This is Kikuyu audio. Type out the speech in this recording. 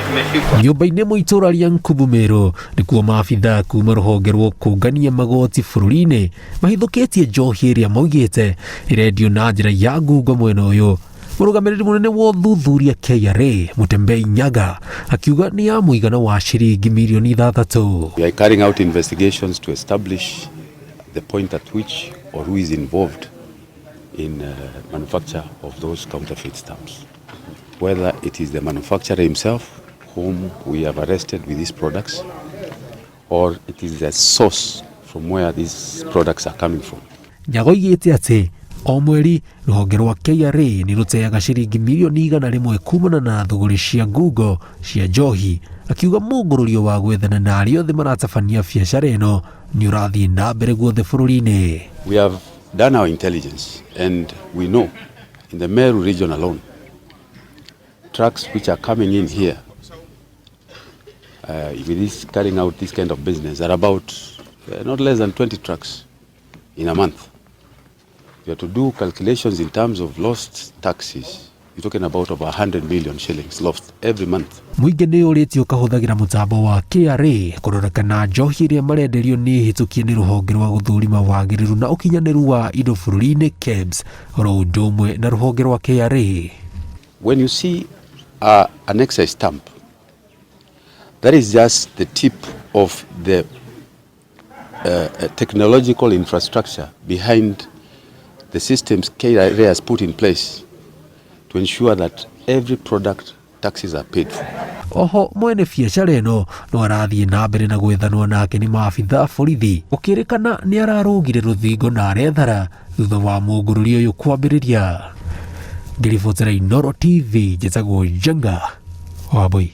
Tumeshikwa. Nyũmba-inĩ ĩmwe itũũra rĩa Nkubu Meru nĩkuo maabithaa kuma rũhonge rwa kũngania magoti bũrũri-inĩ mahithũkĩtie njohi ĩrĩa maugĩte ĩrendio na njĩra ya ngungo mwena ũyũ. Mũrũgamĩrĩri mũnene wa ũthuthuria KRA Mutembei Nyaga akiuga nĩ ya mũigana wa ciringi mirioni 6. We are carrying out investigations to establish the point at which or who is involved in manufacture of those counterfeit stamps. Whether it is the manufacturer himself whom we have arrested with these products or it is the source from where these products are coming from. Nyaga oigĩte atĩ o mweri rũhonge rwa KRA nĩ rũteaga ciringi mirioni 100 kumana na thũgũrĩ cia ngungo cia njohi, akiuga mũngũrũrio wa gwethana na arĩa othe maratabania biacara ĩno nĩ ũrathiĩ na mbere guothe bũrũri-inĩ. We have done our intelligence and we know in the Meru region alone, trucks which are coming in here with this carrying out this kind of business are about not less than 20 trucks in a month. You have to do calculations in terms of lost taxes. You're talking about over 100 million shillings lost every month. Mũingĩ nĩ ũrĩtio ũkahũthagĩra mũtambo wa KRA kũrora kana njohi ĩrĩa marenderio nĩ hĩtũkie nĩ rũhonge rwa gũthũrima wagĩrĩru na ũkinyanĩru wa indo bũrũri-inĩ KEBS oro ũndũ ũmwe na rũhonge rwa KRA. When you see an excise stamp, that is just the tip of the technological infrastructure behind the systems KRA has put in place to ensure that every product taxes are paid for. Oho mwene biacara ĩno no arathiĩ na mbere na gwethanwo nake nĩ maabitha borithi, gũkĩrĩkana nĩ ararũgire rũthingo na arethara thutha wa mũngũrũri ũyũ kwambĩrĩria. Ngĩribotera Inooro TV, njĩtagwo Njenga Wambui.